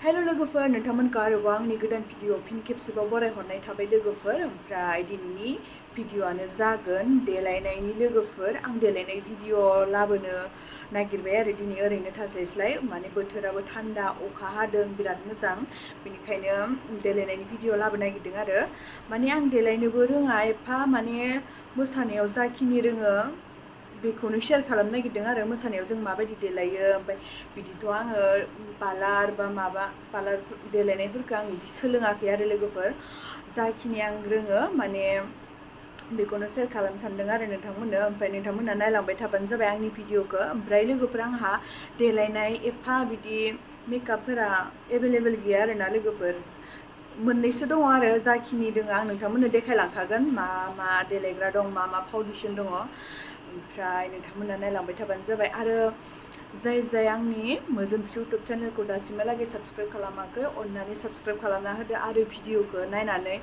hello लोगोफोर नोंथांमोनखौ आरोबाव आंनि गोदान भिडिअ फिन खेबसेबाव बरायहरनाय थाबाय लोगोफोर ओमफ्राय दिनैनि भिडिअआनो जागोन देलायनायनि लोगोफोर आं देलायनाय भिडिअ लाबोनो नागिरबाय आरो दिनै ओरैनो थास्लायस्लाय माने बोथोराबो थान्दा अखा हादों बिराद मोजां बेनिखायनो देलायनायनि भिडिअ लाबोनो नागिरदों आरो माने आं देलायनोबो रोङा एफा माने मोसानायाव जाखिनि रोङो बेखौनो शेयार खालामनो नागिरदों आरो मोसानायाव जों माबायदि देलायो ओमफ्राय बिदिथ' आङो पार्लार बा माबा पार्लार देलायनायफोरखौ आं बिदि सोलोङाखै आरो लोगोफोर जाखिनि आं रोङो माने बेखौनो शेयार खालामनो सानदों आरो नोंथांमोननो ओमफ्राय नोंथांमोना नायलांबाय थाबानो जाबाय आंनि भिडिअखौ ओमफ्राय लोगोफोर आंहा देलायनाय एफा बिदि मेकआपफोरा एभेलेबेल गैया आरोना लोगोफोर मोननैसो दङ आरो जाखिनि दङ आं नोंथांमोननो देखायलांखागोन मा मा देलायग्रा दं मा मा फाउन्डेसन दङ ओमफ्राय नोंथांमोना नायलांबाय थाबानो जाबाय आरो जाय आंनि मोजोमस्रि इउटुब चेनेलखौ दासिमहालागै साबस्क्राइब खालामाखै अन्नानै साबस्क्राइब खालामना होदो आरो भिडिअखौ नायनानै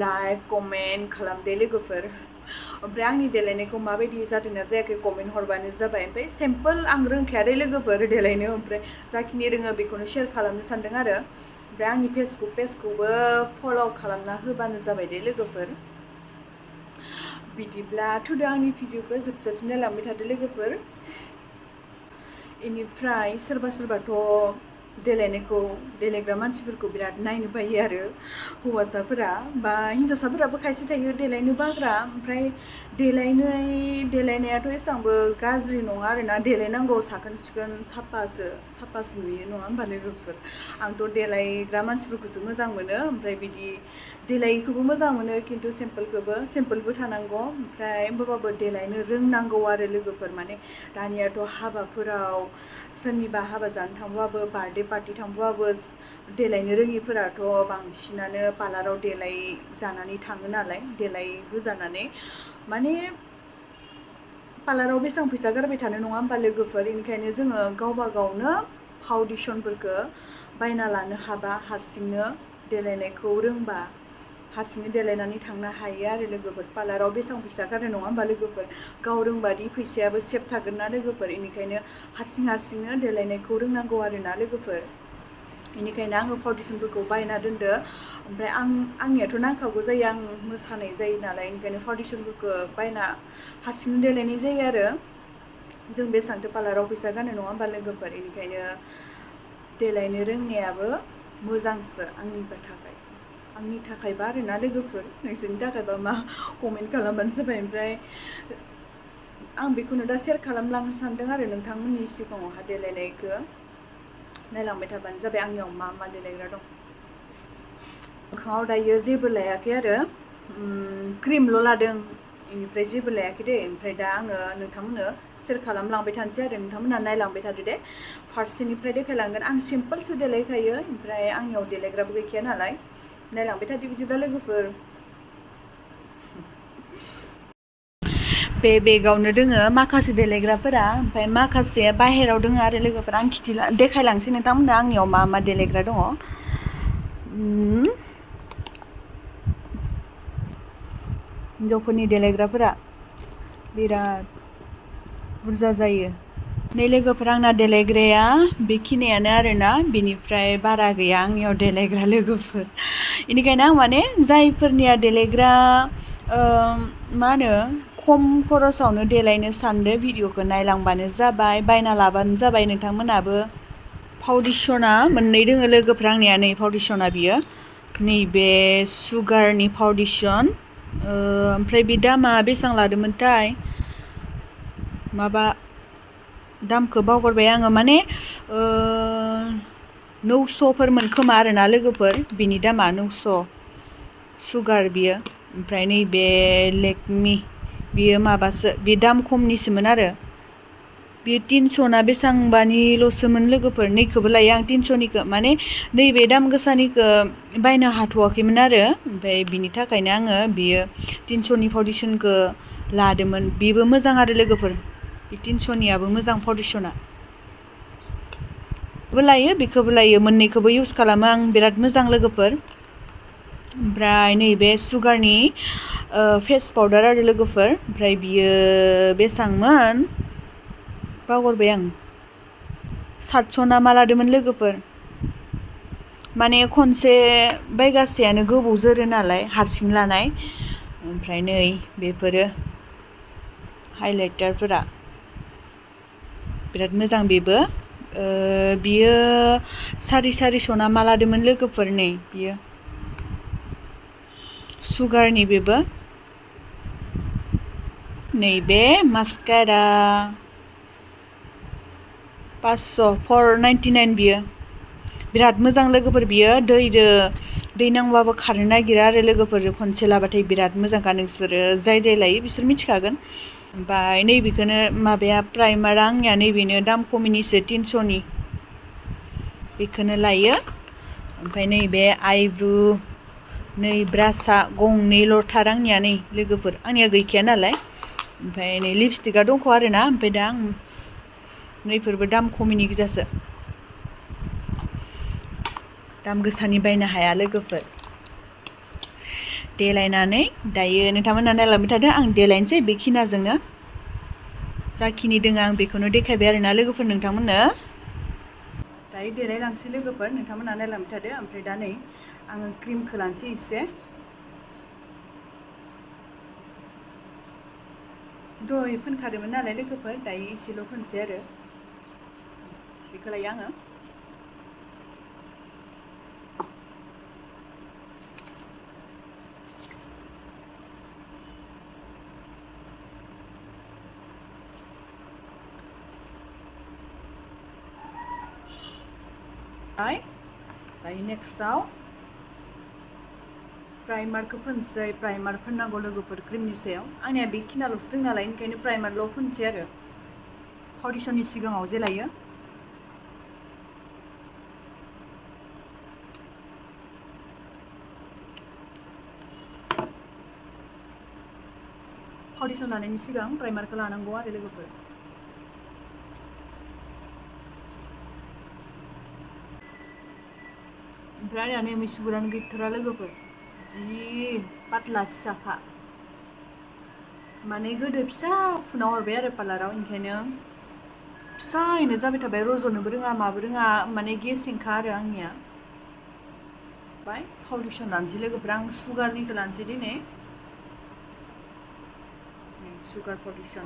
लाइक कमेन्ट खालामदो लोगोफोर ओमफ्राय आंनि देलायनायखौ माबायदि जादोंना जायाखै कमेन्ट हरबानो जाबाय ओमफ्राय सिम्पोल आं रोंखाया दे लोगोफोर देलायनो ओमफ्राय जाखिनि रोङो बेखौनो शेयार खालामनो सानदों आरो ओमफ्राय आंनि फेसबुक पेजखौबो फल' खालामना होबानो जाबाय दे लोगोफोर बिदिब्ला थुदो आंनि भिडिअखौ जोबजासिम नायलांबाय थादो लोगोफोर बेनिफ्राय सोरबाथ' देलायनायखौ देलायग्रा मानसिफोरखौ बिराद नायनो बायो आरो हौवासाफोरा बा हिन्जावसाफोराबो खायसे थायो देलायनो बाग्रा ओमफ्राय देलायनायाथ' एसेबांबो गाज्रि नङा आरोना देलायनांगौ साखोन सिखोन साफासो नुयो नङा होमबा लोगोफोर आंथ' देलायग्रा मानसिफोरखौसो मोजां मोनो ओमफ्राय बिदि देलायिखौबो मोजां मोनो खिन्थु सिम्पोलबो थानांगौ ओमफ्राय होमबाबो देलायनो रोंनांगौ आरो लोगोफोर माने दानियाथ' हाबाफोराव सोरनिबा हाबा जानो थांबाबो बार्थडे पार्टि थांबाबो देलायनो रोङिफोराथ' बांसिनानो पार्लाराव देलाय जानानै थाङो नालाय देलाय होजानानै माने पार्लाराव बेसेबां फैसा गारबाय थानो नङा होमबा लोगोफोर बेनिखायनो जोङो गावबा गावनो फाउन्डेसनफोरखौ बायना लानो हाबा हारसिंनो देलायनायखौ रोंबा हारसिंनो देलायनानै थांनो हायो आरो लोगोफोर पार्लाराव बेसेबां फैसा गारो नङा होमबा लोगोफोर गाव रोंबादि फैसायाबो सेभ थागोन ना लोगोफोर बेनिखायनो हारसिंनो देलायनायखौ रोंनांगौ आरोना लोगोफोर बेनिखायनो आङो फाउन्डेसनफोरखौ बायना दोनदो ओमफ्राय आंनियाथ' नांखागौ जायो आं मोसानाय जायो नालाय ओंखायनो फाउन्डेसनफोरखौ बायना हारसिंनो देलायनाय जायो आरो जों बेसेबांथो पार्लाराव फैसा गानो नङा होमबा लोगोफोर बेनिखायनो देलायनो रोंनायाबो मोजांसो आंनि थाखायबा आरोना लोगोफोर नोंसोरनि थाखायबा मा कमेन्ट खालामबानो जाबाय ओमफ्राय आं बेखौनो दा शेयार खालामलांनो सानदों आरो नोंथांमोननि सिगाङावहा देलायनायखौ नायलांबाय थाबानो जाबाय आंनियाव मा मा देलायग्रा दं मोखाङाव दायो जेबो लायाखै आरो क्रिमल' लादों बेनिफ्राय जेबो लायाखै दे ओमफ्राय दा आङो नोंथांमोननो शेयार खालामलांबाय थानोसै आरो नोंथांमोनहा नायलांबाय थादो दे फारसेनिफ्राय देखायलांगोन आं सिम्पोलसो देलायखायो ओमफ्राय आंनियाव देलायग्राबो गैखाया नालाय नायलांबाय थादो बिदिब्ला लोगोफोर बे बेगावनो दोङो माखासे देलायग्राफोरा ओमफ्राय माखासे बाहेराव दोङो आरो लोगोफोर आं देखायलांसै नोंथांमोननो आंनियाव मा मा देलायग्रा दङ हिन्जावफोरनि देलायग्राफोरा बिराद बुरजा जायो नै लोगोफोर आंना देलायग्राया बेखिनियानो आरोना बेनिफ्राय बारा गैया आंनियाव देलायग्रा लोगोफोर बेनिखायनो आं माने जायफोरनिया देलायग्रा मा होनो खम खरसावनो देलायनो सानदो भिडिअखौ नायलांबानो जाबाय बायना लाबानो जाबाय नोंथांमोनाबो फाउन्डेसना मोननै दोङो लोगोफोर आंनिया नै फाउन्डेसना बियो नैबे सुगारनि फाउन्डेसन ओमफ्राय बे दामा बेसेबां लादोंमोनथाय माबा दामखौ बावगारबाय आङो माने 900फोरमोन खोमा आरोना लोगोफोर बिनि दामा 900 सुगार बियो ओमफ्राय नैबे लेकमि बियो माबासो बे दाम खमनिसोमोन आरो बियो 300 ना बेसेबांबानिल'सोमोन लोगोफोर नैखौबो लायो आं 300निखौ माने नैबे दाम गोसानिखौ बायनो हाथ'वाखैमोन आरो ओमफ्राय बिनि थाखायनो आङो बियो 300नि फाउन्डेसनखौ लादोंमोन बेबो मोजां आरो लोगोफोर बे 300नियाबो मोजां फाउन्डेसना बेखौबो लायो मोननैखौबो इउज खालामो आं बिराद मोजां लोगोफोर ओमफ्राय नैबे सुगारनि फेस पाउडार आरो लोगोफोर ओमफ्राय बियो बेसेबांमोन बावगारबाय आं 700 ना मा लादोंमोन लोगोफोर माने खनसे बायगासेयानो गोबाव जोरो नालाय हारसिं लानाय ओमफ्राय नै बेफोरो हाइलाइटारफोरा बिराद मोजां बेबो बियो 450 ना मा लादोंमोन लोगोफोर नै बियो सुगारनि बेबो नैबे मास्कारा 499 बियो बिराद मोजां लोगोफोर बियो दै नांबाबो खारनो नागिरा आरो लोगोफोर खनसे लाबाथाय बिराद मोजांखा नोंसोरो जाय लायो बिसोर मिथिखागोन ओमफ्राय नैबेखौनो माबाया प्राइमारा आंनिया नैबेनो दाम खमिनिसो 300नि बेखौनो लायो ओमफ्राय नैबे आइब्रु नै ब्रासआ गंनैल'थार आंनिया नै लोगोफोर आंनिया गैखाया नालाय ओमफ्राय नै लिपस्टिकआ दंख' आरोना ओमफ्राय दा आं नैफोरबो दाम खमिनि गोजासो दाम गोसानि बायनो हाया लोगोफोर देलायनानै दायो नोंथांमोना नायलांबाय थादो आं देलायनोसै बेखिनाजोंनो जाखिनि दोङो आं बेखौनो देखायबाय आरोना लोगोफोर नोंथांमोननो दायो देलायलांसै लोगोफोर नोंथांमोना नायलांबाय थादो ओमफ्राय दा नै आङो क्रिमखौ लानोसै एसे दहाय फोनखादोंमोन नालाय लोगोफोर दायो एसेल' फोनसै आरो बेखौ लायो आङो दायो नेक्स्टआव प्राइमारखौ फोनसै प्राइमार फोननांगौ लोगोफोर क्रिमनि सायाव आंनिया बेखिनाल'सो दं नालाय ओंखायनो प्राइमारल' फोनसै आरो फाउन्डेसननि सिगाङाव जे लायो फाउन्डेसन लानायनि सिगां प्राइमारखौ लानांगौ आरो लोगोफोर ओमफ्राय आंनिया मिसुगुरानो गैथारा लोगोफोर जि पातला फिसाखा माने गोदो फिसा फुना हरबाय आरो पार्लाराव ओंखायनो फिसायैनो जाबाय थाबाय रज'नोबो रोङा माबो रोङा माने गेसेंखा आरो आंनिया ओमफ्राय फाउन्डेसन लानोसै लोगोफोर आं सुगारनिखौ लानोसै दिनै सुगार फाउन्डेसन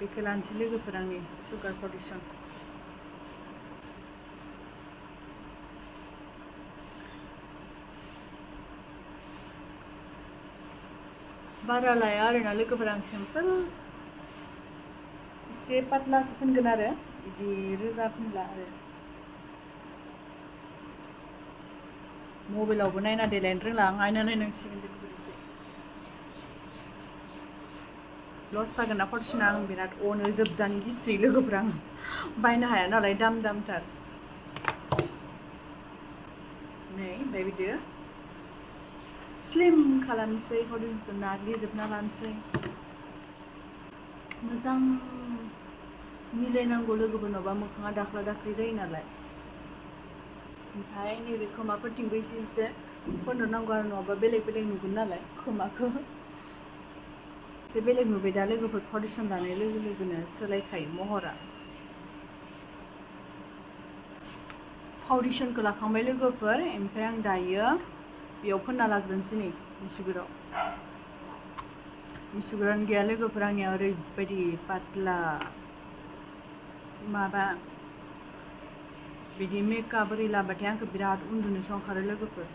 बेखौ लानोसै लोगोफोर आंनि सुगार फाउन्डेसन बारा लाया आरोना लोगोफोर आं सिम्पोल एसे पातलासो फोनगोन आरो बिदि रोजा फोनला आरो मबाइलावबो नायना देलायनो रोंला आं आयना नायनांसिगोन लोगोफोर एसे लस जागोन ना फाउन्डेसना आं बिराद अनो जोबजानो गिसोयो लोगोफोर आं बायनो हाया नालाय दामथार नै ओमफ्राय बिदि स्लिम खालामनोसै फाउन्डेसनखौ नाग्लिजोबना लानोसै मोजां मिलायनांगौ लोगोफोर नङाबा मोखाङा दाख्ला दाख्लि जायो नालाय ओमफ्राय नैबे खोमाफोरथिंबो एसे फोनहरनांगौ आरो नङाबा बेलेग नुगोन नालाय खोमाखौ एसे बेलेग नुबाय दा लोगोफोर फाउन्डेसन लानाय लोगो लोगोनो सोलायखायो महरा फाउन्डेसनखौ लाखांबाय लोगोफोर ओमफ्राय आं दायो बेयाव फोनना लाग्रोनोसै नै मुसुगुरानो गैया लोगोफोर आंनिया ओरैबायदि पातला माबा बिदि मेकआप ओरै लाबाथाय आंखौ बिराद उन्दुनोसो ओंखारो लोगोफोर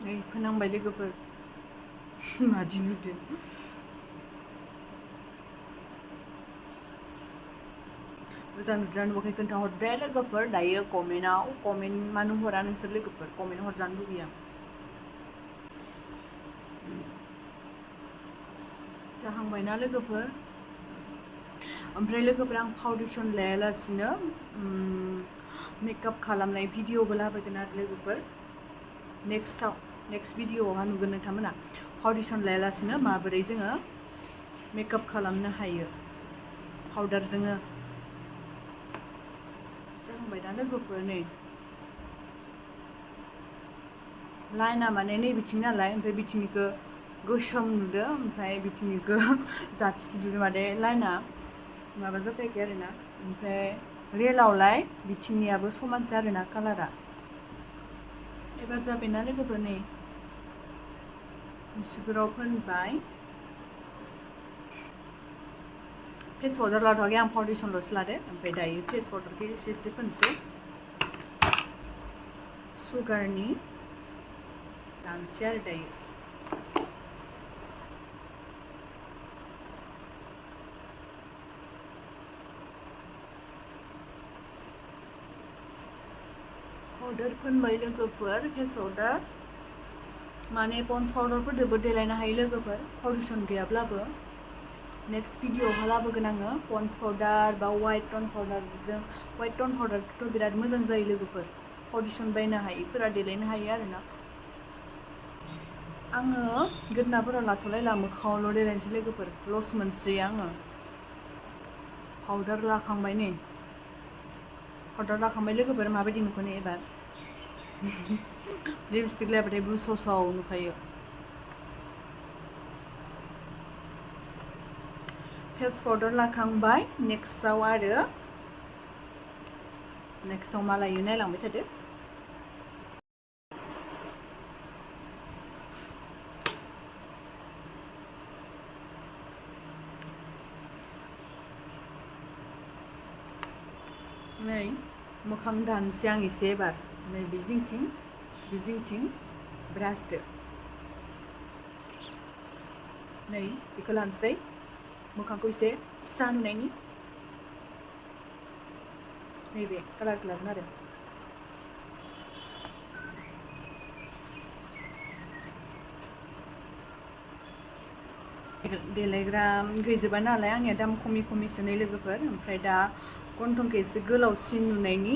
नै फोनांबाय लोगोफोर मादि नुदों मोजां नुदोंना नुवाखै खोन्थाहरदे लोगोफोर दायो कमेन्ट मानो हरा नोंसोर लोगोफोर कमेन्ट हरजानो लुगैयो जाहांबायना लोगोफोर ओमफ्राय लोगोफोर आं फाउन्डेसन लायालासिनो मेकआप खालामनाय भिडिअबो लाबोगोन आरो लोगोफोर नेक्स्ट भिडिअआवहा नुगोन नोंथांमोना फाउन्डेसन लायालासिनो माबोरै जोङो मेकआप खालामनो हायो पाउडारजोंनो जाहांबाय दा लोगोफोर नै लाइना माने नै बिथिं नालाय ओमफ्राय बिथिंनिखौ गोसोम नुदों ओमफ्राय बिथिंनिखौ जाथिथि नुदों माने लाइना माबा जाफैयाखै आरोना ओमफ्राय रियेलावलाय बिथिंनियाबो समानसो आरोना कालारा एबार जाबायना लोगोफोर नै मुसुगुराव फोनबाय फेस पाउडार लाथ'वाखै आं फाउन्डेसनल'सो लादो ओमफ्राय दायो फेस पाउडारखौ एसे एसे फोनसै सुगारनि दानसै आरो दायो पाउडार फोनबाय लोगोफोर फेस पाउडार माने पन्स पाउडारफोरजोंबो देलायनो हायो लोगोफोर फाउन्डेसन गैयाब्लाबो नेक्स्ट भिडिअ'आवहा लाबोगोन आङो पन्स पाउडार बा वाइट टन पाउडारजों वाइट टन पाउडारथ' बिराद मोजां जायो लोगोफोर फाउन्डेसन बायनो हायिफोरा देलायनो हायो आरोना आङो गोदोनाफोराव लाथ'लायला मोखाङावल' देलायनोसै लोगोफोर लस मोनसै आङो पाउडार लाखांबाय नै पाउडार लाखांबाय लोगोफोर माबायदि नुखोनो एबार लिपस्टिक लायाबाथाय बुसावसाव नुखायो फेस पाउडार लाखांबाय नेक्स्टआव मा लायो नायलांबाय थादो नै मोखां दानसै आं एसे एबार नै बेजिंथिं ब्रासदो नै बेखौ लानोसै मोखांखौ एसे फिसा नुनायनि नैबे कालारखौ लागोन आरो देलायग्रा गैजोबा नालाय आंनिया दाम खमिसो नै लोगोफोर ओमफ्राय दा गन्थंखौ एसे गोलावसिन नुनायनि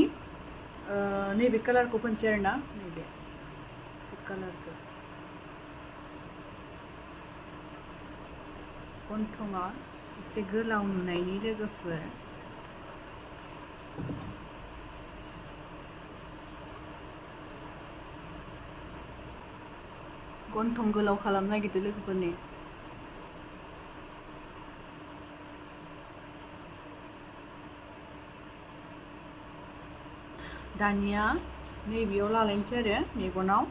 नैबे कालारखौ फोनसै आरोना नैबे कालारखौ गन्थङा एसे गोलाव नुनायनि लोगोफोर गन्थं गोलाव खालामनो नागिरदों लोगोफोरनि दानिया नैबेयाव लालायनोसै आरो मेगनाव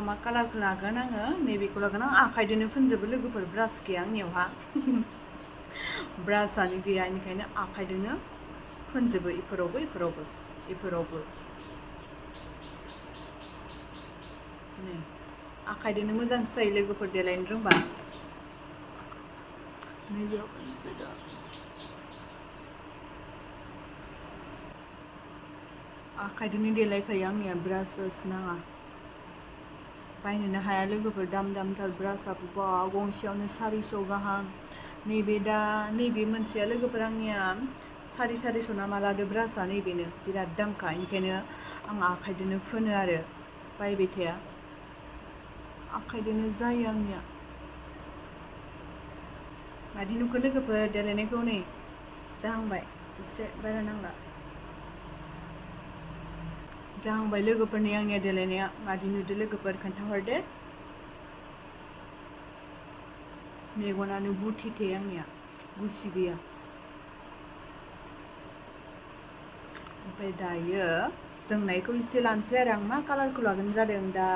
मा कालारखौ लागोन आङो नैबेखौ लागोन आं आखाइजोंनो फोनजोबो लोगोफोर ब्रास गैया आंनियावहा ब्रासआनो गैया बेनिखायनो आखाइजोंनो फोनजोबो इफोरावबो नै आखाइजोंनो मोजांसो जायो लोगोफोर देलायनो रोंबा नैबेयाव फोनसै दा आखाइजोंनो देलायखायो आंनिया ब्रास नाङा बायनोनो हाया लोगोफोर दामथार ब्रासआबो बा गंसेयावनो 400 गाहाम नैबे मोनसेया लोगोफोर आंनिया 450 ना मा लादो ब्रासआ नैबेनो बिराद दामखा ओंखायनो आं आखाइजोंनो फोनो आरो बायबाय थाया आखाइजोंनो जायो आंनिया मादि नुखो लोगोफोर देलायनायखौ नै जाहांबाय एसे बारा नांला जाहांबाय लोगोफोरनि आंनिया देलायनाया मादि नुदो लोगोफोर खोन्थाहरदो मेगनानो बुथेथे आंनिया गुसि गैया ओमफ्राय दायो जोंनायखौ एसे लानोसै आरो आं मा कालारखौ लागोन जादों दा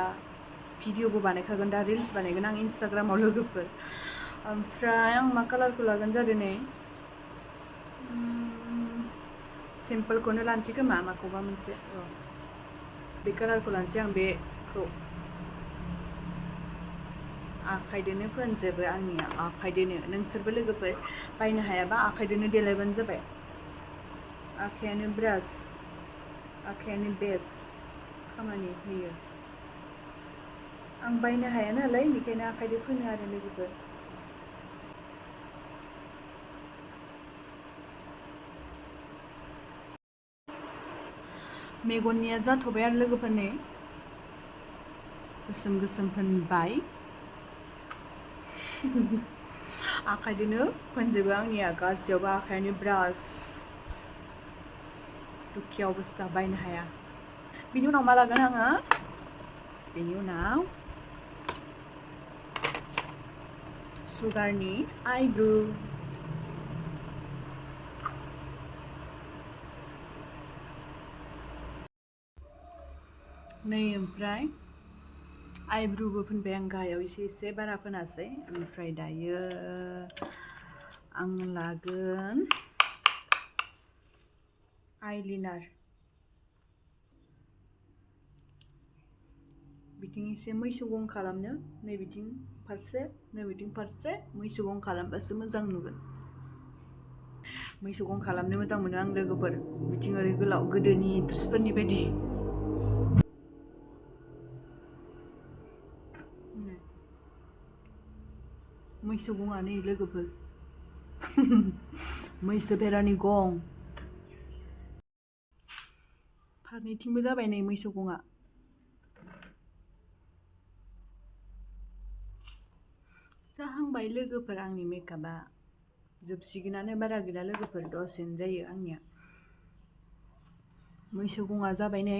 भिडिअबो बानायखागोन दा रिल्स बानायगोन आं इन्स्टाग्रामाव लोगोफोर ओमफ्राय आं मा कालारखौ लागोन जादों नै सिम्पोलखौनो लानोसै खोमा माखौबा मोनसे बे कालारखौ लानोसै आं बेखौ आखाइजोंनो फोनजोबो आंनिया आखाइजोंनो नोंसोरबो लोगोफोर बायनो हायाबा आखाइजोंनो देलायबानो जाबाय आखायानो ब्रास आखायानो बेस्ट खामानि होयो आं बायनो हाया नालाय बेनिखायनो आखाइजों फोनो आरो लोगोफोर मेगननिया जाथ'बाय आरो लोगोफोरनि गोसोम गोसोम फोनबाय आखाइजोंनो फोनजोबो आंनिया गासैयावबो आखाइनि ब्रास दुखिया अबस्था बायनो हाया बिनि उनाव मा लागोन आङो बिनि उनाव सुगारनि आइब्रु नै ओमफ्राय आइब्रुबो फोनबाय आं गाहायाव एसे बारा फोनासै ओमफ्राय दायो आं लागोन आइलाइनार बिथिं एसे मैसो गं खालामनो नै बिथिं फारसे मैसो गं खालामबासो मोजां नुगोन मैसो गं खालामनो मोजां मोनो आं लोगोफोर बिथिं ओरै गोलाव गोदोनि एक्ट्रेसफोरनि बायदि मैसो गङा नै लोगोफोर मैसो बेरानि गं फारनैथिंबो जाबाय नै मैसो गङा जाहांबाय लोगोफोर आंनि मेकआपआ जोबसिगोनानो बारा गैला लोगोफोर दसेनो जायो आंनिया मैसो गङा जाबाय नै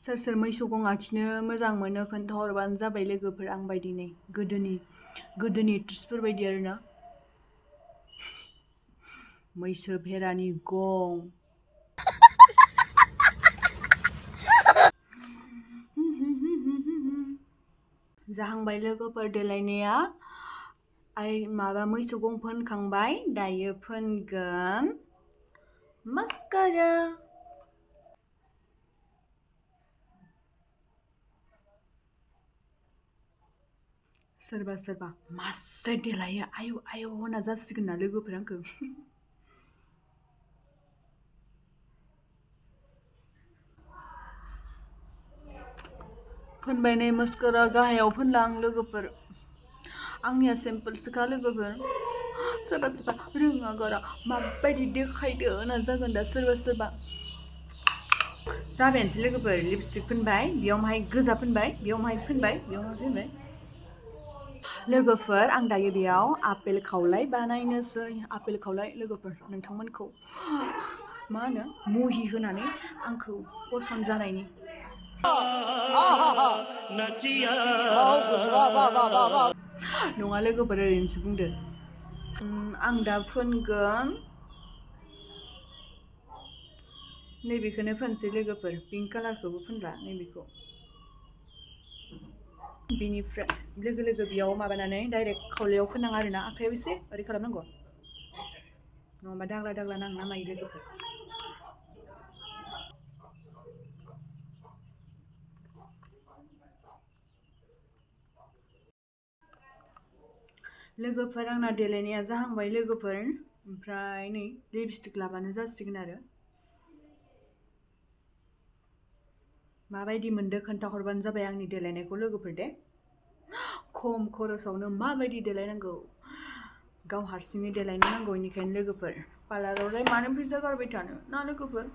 सोर सोर मैसो गं आखिनो मोजां मोनो खोन्थाहरबानो जाबाय लोगोफोर आं बायदि नै गोदोनि एक्ट्रेसफोर बायदि आरोना मैसो भेरानि गं जाहांबाय लोगोफोर देलायनाया माबा मैसो गं फोनखांबाय दायो फोनगोन मास्कारा सोरबा सोरबा मासे देलायो आयु आयु होनना जासिगोन ना लोगोफोर आंखौ फोनबाय नै मास्कारा गाहायाव फोनला आं लोगोफोर आंनिया सिम्पोलसोखा लोगोफोर सोरबा सोरबा रोङा गारा माबायदि देखायदो होनना जागोन दा सोरबा जाबायानोसै लोगोफोर लिपस्टिक फोनबाय बेयाव माहाय गोजा फोनबाय बेयाव माहाय फोनबाय लोगोफोर आं दायो बेयाव आपेल खावलाय बानायनोसै आपेल खावलाय लोगोफोर नोंथांमोनखौ मा होनो मुहि होनानै आंखौ पसन्द जानायनि नङा लोगोफोर ओरैनोसो बुंदो आं दा फोनगोन नैबेखौनो फोनसै लोगोफोर पिंक कालारखौबो फोनला नैबेखौ बिनिफ्राय लोगो बेयाव माबानानै डाइरेक्ट खावलायाव फोनाङा आरोना आखाइयाव एसे ओरै खालामनांगौ नङाबा दाग्ला दाग्ला नांनो नामायो लोगोफोर लोगोफोर आंना देलायनाया जाहांबाय लोगोफोर ओमफ्राय नै लिपस्टिक लाबानो जासिगोन आरो माबायदि मोनदो खोन्थाहरबानो जाबाय आंनि देलायनायखौ लोगोफोर दे खम खरसावनो माबायदि देलायनांगौ गाव हारसिङै देलायनो नांगौ बेनिखायनो लोगोफोर पार्लारावलाय मानो फैसा गारबाय थानो ना लोगोफोर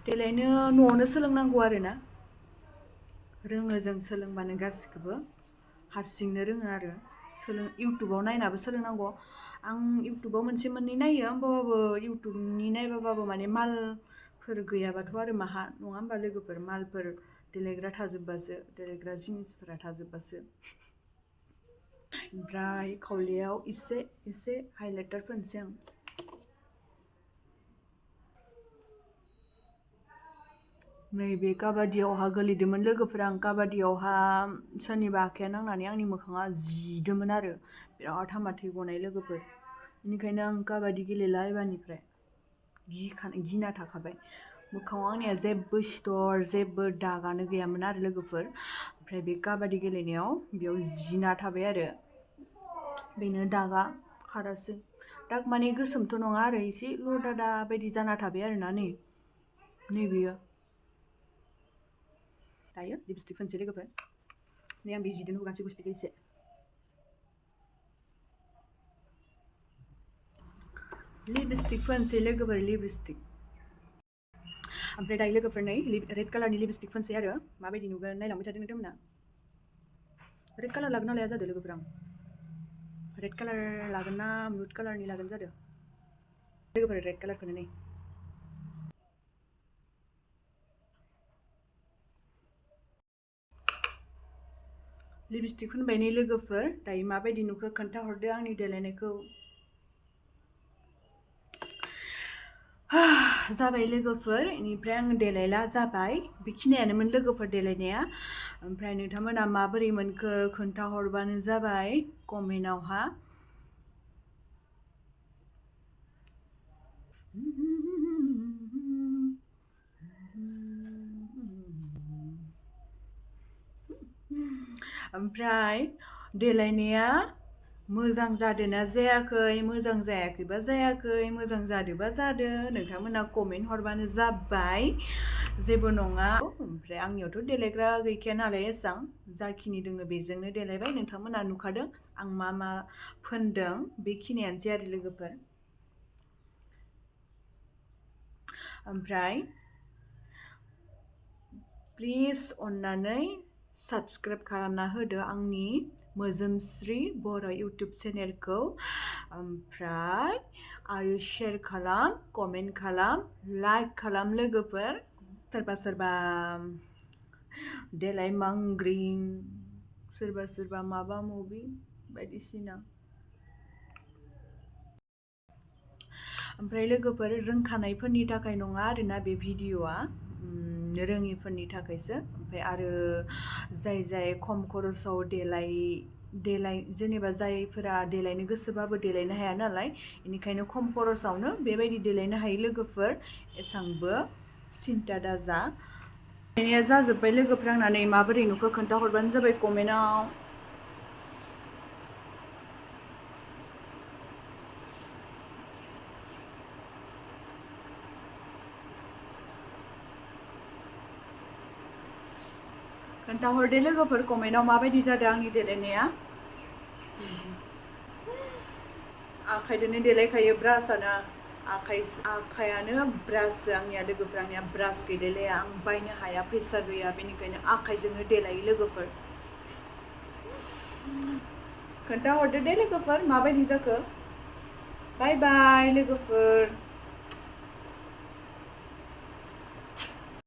देलायनो न'आवनो सोलोंनांगौ आरोना रोङो जों सोलोंबानो गासिखौबो हारसिंनो रोङो आरो इउटुबाव नायनाबो सोलोंनांगौ आं इउटुबाव मोनसे मोननै नायो होमबाबो इउटुबनि नायबाबो माने मालफोर गैयाबाथ' आरो माहा नङा होमबा लोगोफोर मालफोर देलायग्रा थाजोबबासो देलायग्रा जिनिसफोरा थाजोबबासो ओमफ्राय खावलायाव एसे हाइलाइटार फोनसै आं नैबे काबादियावहा गोलैदोंमोन लोगोफोर आं काबादियावहा सोरनिबा आखाइया नांनानै आंनि मोखाङा जिदोंमोन आरो बिराद हामा थै गनाय लोगोफोर बेनिखायनो आं काबादि गेलेला एबारनिफ्राय गिना थाखाबाय मोखाङाव आंनिया जेबो सिथर जेबो दागानो गैयामोन आरो लोगोफोर ओमफ्राय बे काबादि गेलेनायाव बेयाव जिना थाबाय आरो बेनो दागा खारासै दाग माने गोसोमथ' नङा आरो एसे लदादा बायदि जाना थाबाय आरोना नैबेयो दायो लिपस्टिक फोनसै लोगोफोर नै आं बे जिदों हुगानोसै गुस्थिखौ एसे लिपस्टिक फोनसै लोगोफोर लिपस्टिक ओमफ्राय दायो लोगोफोर नै रेड कालारनि लिपस्टिक फोनसै आरो माबायदि नुगोन नायलांबाय थादो नोंथांमोना रेड कालार लागोन ना लाया जादों लोगोफोर आं रेड कालार लागोन ना म्युट कालारनि लागोन जादों लोगोफोर रेड कालारखौनो नै लिपस्टिक फोनबाय नै लोगोफोर दायो माबायदि नुखो खोन्थाहरदो आंनि देलायनायखौ जाबाय लोगोफोर इनिफ्राय आं देलायला जाबाय बेखिनियानोमोन लोगोफोर देलायनाया ओमफ्राय नोंथांमोना माबोरै मोनखो खोन्थाहरबानो जाबाय कमेन्टआवहा ओमफ्राय देलायनाया मोजां जादोंना जायाखै मोजां जायाखैबा जायाखै मोजां जादोंबा जादों नोंथांमोना कमेन्ट हरबानो जाबाय जेबो नङा ओमफ्राय आंनियावथ' देलायग्रा गैखाया नालाय एसां जाखिनि दोङो बेजोंनो देलायबाय नोंथांमोना नुखादों आं मा फोनदों बेखिनियानोसै आरो लोगोफोर ओमफ्राय प्लिज अन्नानै साबस्क्राइब खालामना होदो आंनि मोजोमस्रि बर' इउटुब चेनेलखौ ओमफ्राय आरो शेयार खालाम कमेन्ट खालाम लाइक खालाम लोगोफोर सोरबा देलाय मांग्रिं सोरबा माबा मुबि बायदिसिना ओमफ्राय लोगोफोर रोंखानायफोरनि थाखाय नङा आरोना बे भिडिअआ रोङिफोरनि थाखायसो ओमफ्राय आरो जाय खम खरसाव देलाय जेनेबा जायफोरा देलायनो गोसोबाबो देलायनो हाया नालाय बेनिखायनो खम खरसावनो बेबायदि देलायनो हायो लोगोफोर एसांबो सिन्था दाजा देलायनाया जाजोब्बाय लोगोफोर आंना नै माबोरै नुखो खोन्थाहरबानो जाबाय कमेन्टआव खोन्थाहरदो लोगोफोर कमेन्टआव माबायदि जादों आंनि देलायनाया आखाइजोंनो देलायखायो ब्रासआनो आखायानो ब्राससो आंनिया लोगोफोर आंनिया ब्रास गैलायलाया आं बायनो हाया फैसा गैया बेनिखायनो आखाइजोंनो देलायो लोगोफोर खोन्थाहरदो दे लोगोफोर माबायदि जाखो बाय बाय लोगोफोर